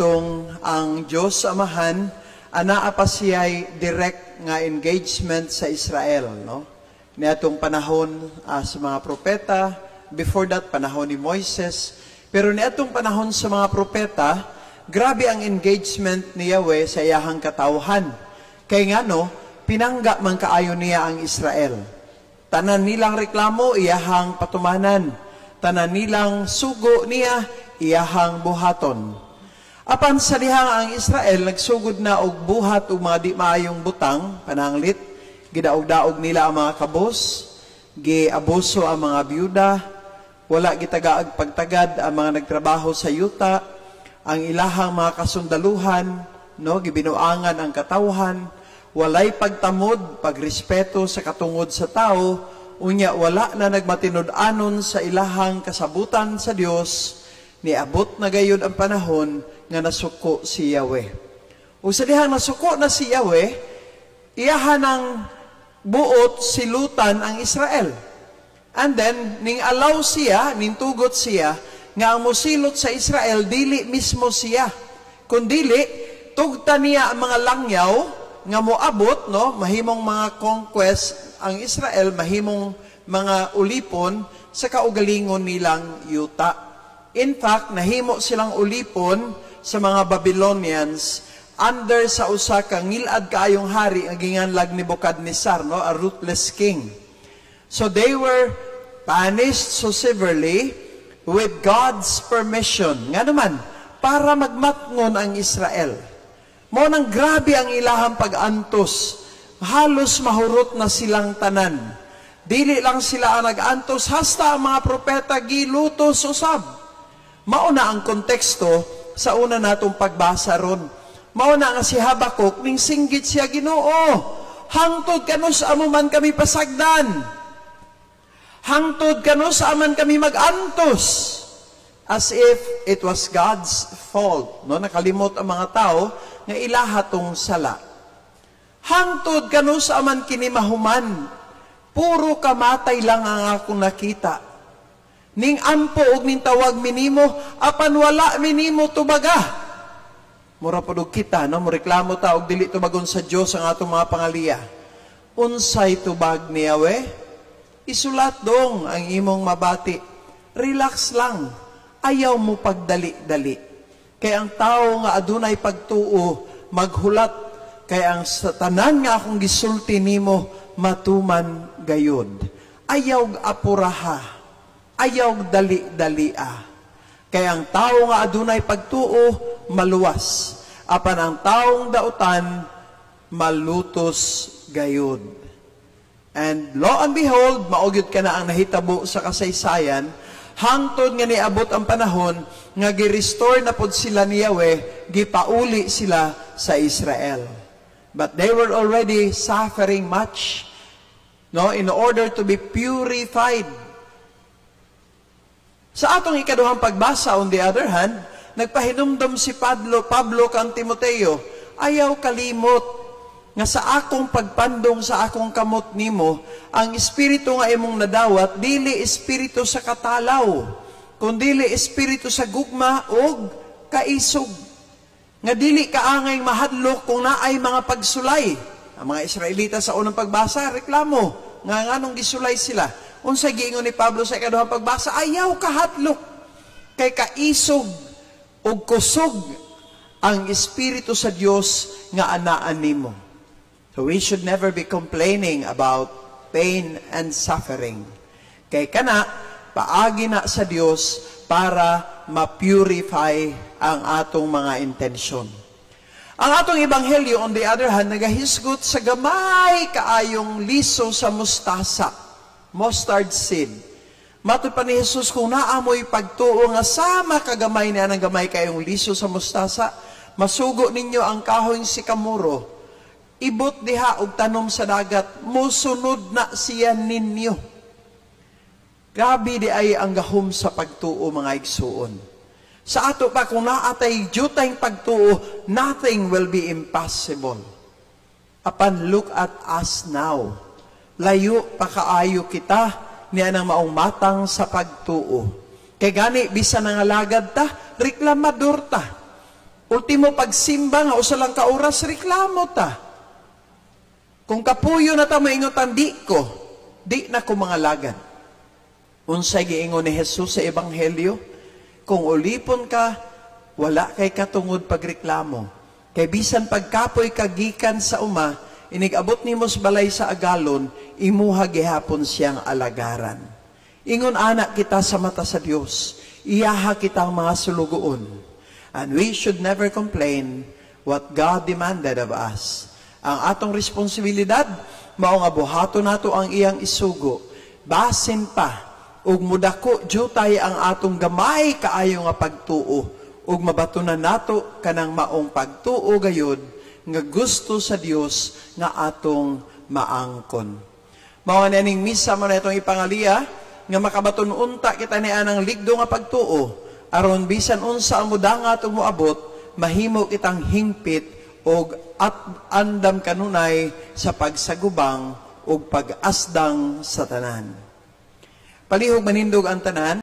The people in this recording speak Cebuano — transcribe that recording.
Tong ang Diyos Amahan anaa pa siya'y direct nga engagement sa Israel, no? Niadtong panahon sa mga propeta, before that, panahon ni Moises, pero niadtong panahon sa mga propeta, grabe ang engagement ni Yahweh sa iyahang katawhan. Kay ngano, pinangga man kaayo niya ang Israel. Tanan nilang reklamo, iyahang patumanan. Tanan nilang sugo niya, iyahang buhaton. Apan sa dihang ang Israel nagsugod na og buhat og mga di maayong butang, pananglit, gidaog-daog nila ang mga kabos, giabuso ang mga byuda, wala gitagaag pagtagad ang mga nagtrabaho sa yuta, ang ilahang mga kasundaluhan, no, gibinuangan ang katawhan, walay pagtamod, pagrespeto sa katungod sa tao, unya wala na nagmatinud-anon sa ilahang kasabutan sa Dios. Niabot na gayud ang panahon nga nasuko si Yahweh. Ug sa dihang nasuko na si Yahweh, iyahan ang buot silutan ang Israel. And then, ning allow siya, ning tugot siya, nga ang mosilot sa Israel, dili mismo siya. Kundili, tugta niya ang mga langyaw nga moabot, no, mahimong mga conquest ang Israel, mahimong mga ulipon sa kaugalingon nilang yuta. In fact, nahimo silang ulipon sa mga Babylonians under sa usa ka ngilad kaayong hari nga ginganlag Nebuchadnezzar, no, a ruthless king. So they were punished so severely with God's permission. Nga naman, para magmatngon ang Israel. Mao nang grabe ang ilahang pag-antos. Halos mahurot na silang tanan. Dili lang sila ang nag-antos, hasta ang mga propeta gilutos usab. Mao na ang konteksto sa una natong pagbasa ron. Mao na nga si Habakuk ning singgit siya, "Ginoo, hangtod kanus-a mo man kami pasagdan? Hangtod kanus-a man kami magantos?" As if it was God's fault. No? Nakalimot ang mga tao nga ilaha tong sala. "Hangtod kanus-a man kini mahuman? Puro kamatay lang ang akong nakita. Ning ampo og ning tawag minimo, apan wala minimo tubaga." Mura pod og kita, no? Moreklamo ta og dili tubagon sa Dios ang atong mga pangaliya. Unsay tubag ni Yahweh? "Isulat dong ang imong mabati. Relax lang. Ayaw mo pagdali-dali. Kay ang tao nga adunay pagtuo, maghulat, kay ang sa tanan nga akong gisulti nimo matuman gayud. Ayaw apuraha. Ayaw dali-dalia. Kay ang tao nga adunay pagtuo, maluwas. Apan ang taong dautan, malutos gayud." And lo and behold, mao gyud kana ang nahitabo sa kasaysayan, hangtod nga niabot ang panahon nga gi-restore na pod sila ni Yahweh, gipauli sila sa Israel. But they were already suffering much, no, in order to be purified. Sa atong ikaduhang pagbasa, on the other hand, nagpahinumdom si Pablo kang Timoteo, "Ayaw kalimot nga sa akong pagpandong sa akong kamot nimo, ang espiritu nga imong nadawat, dili espiritu sa katalaw, kundili espiritu sa gugma ug kaisog." Nga dili kaangay mahadlok kung naay mga pagsulay. Ang mga Israelita sa unang pagbasa, reklamo nga nganong gisulay sila. Unsa giingon ni Pablo sa ikaduhang pagbasa? "Ayaw kahadlok kay kaisog ug kusog ang espiritu sa Dios nga anaan nimo." So we should never be complaining about pain and suffering. Kay kana, paagi na sa Dios para ma-purify ang atong mga intensyon. Ang atong ebanghelyo, on the other hand, nagahisgot sa gamay kaayong liso sa mustasa, mustard seed. Matod pa ni Jesus, kung naa moy pagtuo nga sama kagamay niya ng gamay kayong liso sa mustasa, masugo ninyo ang kahoy sikamuro, "Ibot diha og tanom sa dagat," musunod na siya ninyo. Grabe di ay ang gahom sa pagtuo, mga igsuon. Sa ato pa, kung naa tay diyutay pagtuo, nothing will be impossible. Apan look at us now. Layo pa kaayo kita niya ng maong matang sa pagtuo. Kay gani, bisan nangalagad ta, reklamador ta. Ultimo pagsimba nga usa lang ka oras, reklamo ta. Kung kapuyo na ta, maingon di ko, di na ko mangalagad. Unsay giingon ni Jesus sa Ebanghelyo? Kung ulipon ka, wala kay katungod pagreklamo. Kay bisan pagkapoy ka gikan sa uma, inig-abot nimo sa balay sa agalon, imuha gihapon siyang alagaran. Ingon ana kita sa mata sa Dios, iyaha kitang mga sulugoon. And we should never complain what God demanded of us. Ang atong responsibilidad, mao nga buhaton nato ang iyang isugo. Basin pa, ug mudako jutay ang atong gamay kaayo nga pagtuo, ug mabatunan nato kanang maong pagtuo gayud nga gusto sa Dios nga atong maangkon. Mao na ning misa mo na itong ipangaliya nga makabaton unta kita ni anang ligdo nga pagtuo aron bisan unsa ang mudangat ug moabot, mahimo kitang hingpit og at andam kanunay sa pagsagubang ug pag-asdang sa tanan. Palihog manindog ang tanan.